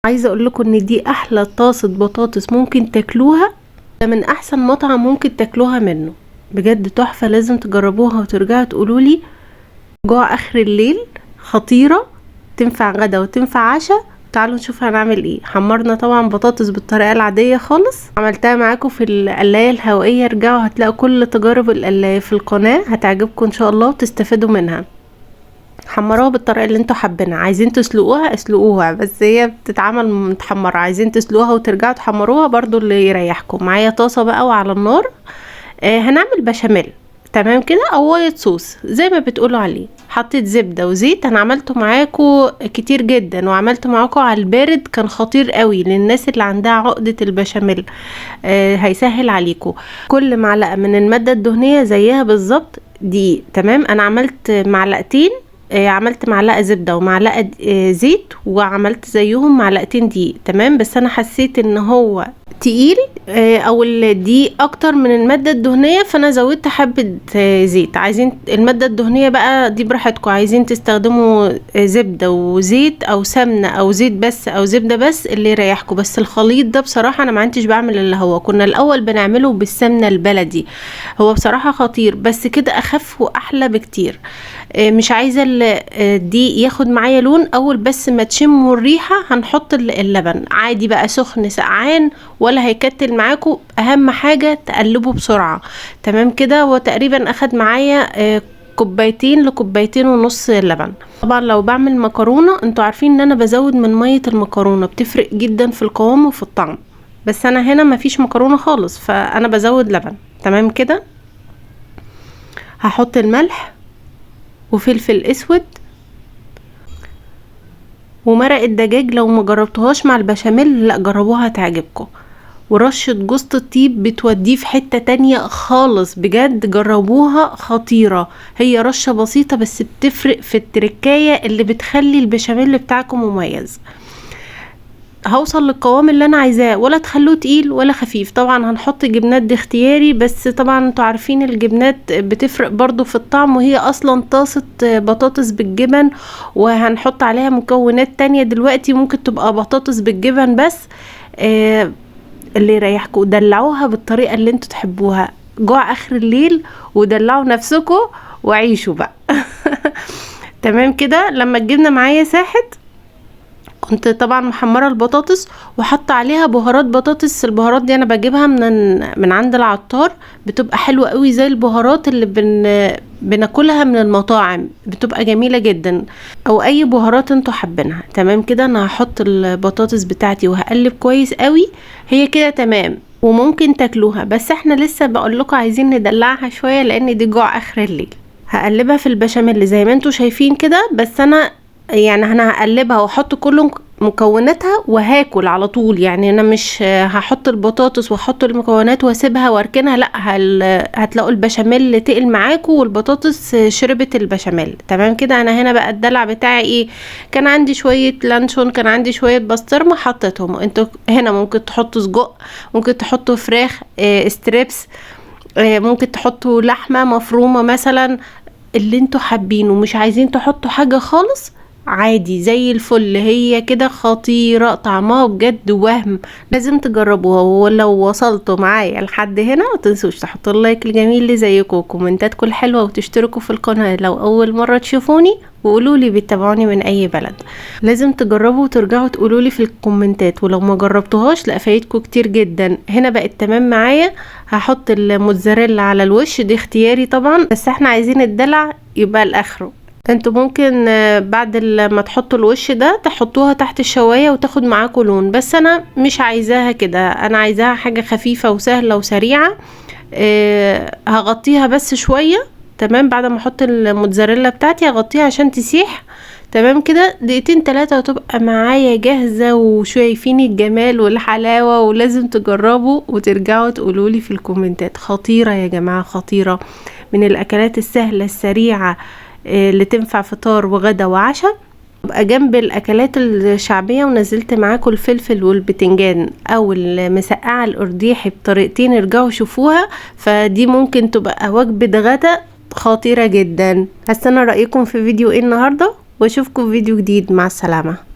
عايزه اقول لكم ان دي احلى طاسه بطاطس ممكن تاكلوها، ده من احسن مطعم ممكن تاكلوها منه، بجد تحفة. لازم تجربوها وترجعوا تقولوا لي. جوع اخر الليل خطيرة، تنفع غدا وتنفع عشاء. تعالوا نشوف هنعمل ايه. حمرنا طبعا بطاطس بالطريقة العادية خالص، عملتها معاكم في القلايه الهوائية. ارجعوا هتلاقوا كل تجارب القلايه في القناة، هتعجبكم ان شاء الله وتستفيدوا منها. حمروها بالطريقة اللي انتوا حابينها، عايزين تسلقوها اسلقوها، بس هي بتتعمل متحمره. عايزين تسلقوها وترجعوا تحمروها برضو اللي يريحكم. معايا طاسه بقى وعلى النار، هنعمل بشاميل تمام كده، او white sauce زي ما بتقولوا عليه. حطيت زبدة وزيت، انا عملته معاكم كتير جدا، وعملته معاكم على البارد، كان خطير قوي للناس اللي عندها عقده البشاميل. هيسهل عليكم. كل معلقه من المادة الدهنية زيها بالظبط دقيق تمام. انا عملت معلقتين، عملت معلقه زبدة ومعلقة زيت، وعملت زيهم معلقتين دقيق تمام. بس انا حسيت ان هو تقيل، او الدقيق اكتر من المادة الدهنية، فانا زودت حبه زيت. عايزين المادة الدهنية بقى دي براحتكم، عايزين تستخدموا زبدة وزيت او سمنه او زيت بس او زبدة بس، اللي يريحكم. بس الخليط ده بصراحة انا ما عدتش بعمل اللي هو كنا الاول بنعمله بالسمنه البلدي، هو بصراحة خطير، بس كده اخف واحلى بكتير. مش عايزه الدقيق ياخد معايا لون، اول بس ما تشموا الريحة هنحط اللبن عادي بقى، سخن سقعان ولا هيكتل معاكم. اهم حاجة تقلبوا بسرعة تمام كده. وتقريبا اخد معايا كوبايتين لكوبايتين ونص لبن. طبعا لو بعمل مكرونه انتوا عارفين ان انا بزود من مية المكرونه، بتفرق جدا في القوام وفي الطعم، بس انا هنا مفيش مكرونه خالص فانا بزود لبن تمام كده. هحط الملح وفلفل اسود ومرق الدجاج. لو ما جربتوهاش مع البشاميل لا جربوها هتعجبكم. ورشة جوزة الطيب بتوديه في حتة تانية خالص، بجد جربوها خطيرة. هي رشة بسيطة بس بتفرق في التركاية اللي بتخلي البشاميل بتاعكم مميز. هوصل للقوام اللي انا عايزاه، ولا تخلوه تقيل ولا خفيف. طبعا هنحط جبنات دي اختياري، بس طبعا انتوا عارفين الجبنات بتفرق برضو في الطعم، وهي اصلا طاسة بطاطس بالجبن وهنحط عليها مكونات تانية دلوقتي، ممكن تبقى بطاطس بالجبن بس. اللي يريحكم، دلعوها بالطريقة اللي انتوا تحبوها. جوع اخر الليل ودلعوا نفسكم وعيشوا بقى. تمام كده. لما الجبنة معايا ساحت، كنت طبعا محمرة البطاطس وحط عليها بهارات بطاطس. البهارات دي انا بجيبها من عند العطار، بتبقى حلوة قوي زي البهارات اللي بناكلها من المطاعم، بتبقى جميلة جدا، او اي بهارات انتوا حابينها تمام كده. انا هحط البطاطس بتاعتي وهقلب كويس قوي، هي كده تمام وممكن تاكلوها، بس احنا لسه بقول لكم عايزين ندلعها شوية لان دي جوع اخر الليل. هقلبها في البشاميل زي ما انتوا شايفين كده، بس انا يعني انا هقلبها واحط كل مكوناتها وهاكل على طول، يعني انا مش هحط البطاطس واحط المكونات واسيبها واركنها، لا هتلاقوا البشاميل تقل معاكم والبطاطس شربت البشاميل تمام كده. انا هنا بقى الدلع بتاعي ايه، كان عندي شوية لانشون، كان عندي شوية بسطرمه حطيتهم. انتوا هنا ممكن تحطوا سجق، ممكن تحطوا فراخ strips، ممكن تحطوا لحمه مفرومه مثلا، اللي انتوا حابينه. مش عايزين تحطوا حاجة خالص عادي زي الفل، هي كده خطيرة طعمها بجد وهم، لازم تجربوها. ولو وصلتوا معايا لحد هنا ما تنسوش تحطوا ال like الجميل اللي زيكم وكومنتاتكم الحلوة، وتشتركوا في القناة لو اول مرة تشوفوني، وقولوا لي بتتابعوني من اي بلد. لازم تجربوا وترجعوا تقولوا لي في الكومنتات، ولو ما جربتوهاش لا فايتكم كتير جدا. هنا بقت تمام معايا. هحط الموتزاريلا على الوش، دي اختياري طبعا، بس احنا عايزين الدلع يبقى لاخره. انتوا ممكن بعد ما تحطوا الوش ده تحطوها تحت الشواية وتاخد معاكم لون، بس انا مش عايزاها كده، انا عايزاها حاجة خفيفة وسهلة وسريعة. هغطيها بس شوية تمام. بعد ما احط الموتزاريلا بتاعتي هغطيها عشان تسيح تمام كده، دقيقتين تلاتة وتبقى معايا جاهزة. وشايفين الجمال والحلاوة، ولازم تجربوا وترجعوا تقولولي في الكومنتات. خطيرة يا جماعة، خطيرة، من الاكلات السهلة السريعة اللي تنفع فطار وغدا وعشاء. تبقى جنب الاكلات الشعبية. ونزلت معاكم الفلفل والبتنجان او المسقعه القرديحي بطريقتين، ارجعوا شوفوها، فدي ممكن تبقى وجبة غدا خطيرة جدا. هستنى رايكم في فيديو ايه النهارده، واشوفكم في فيديو جديد. مع السلامة.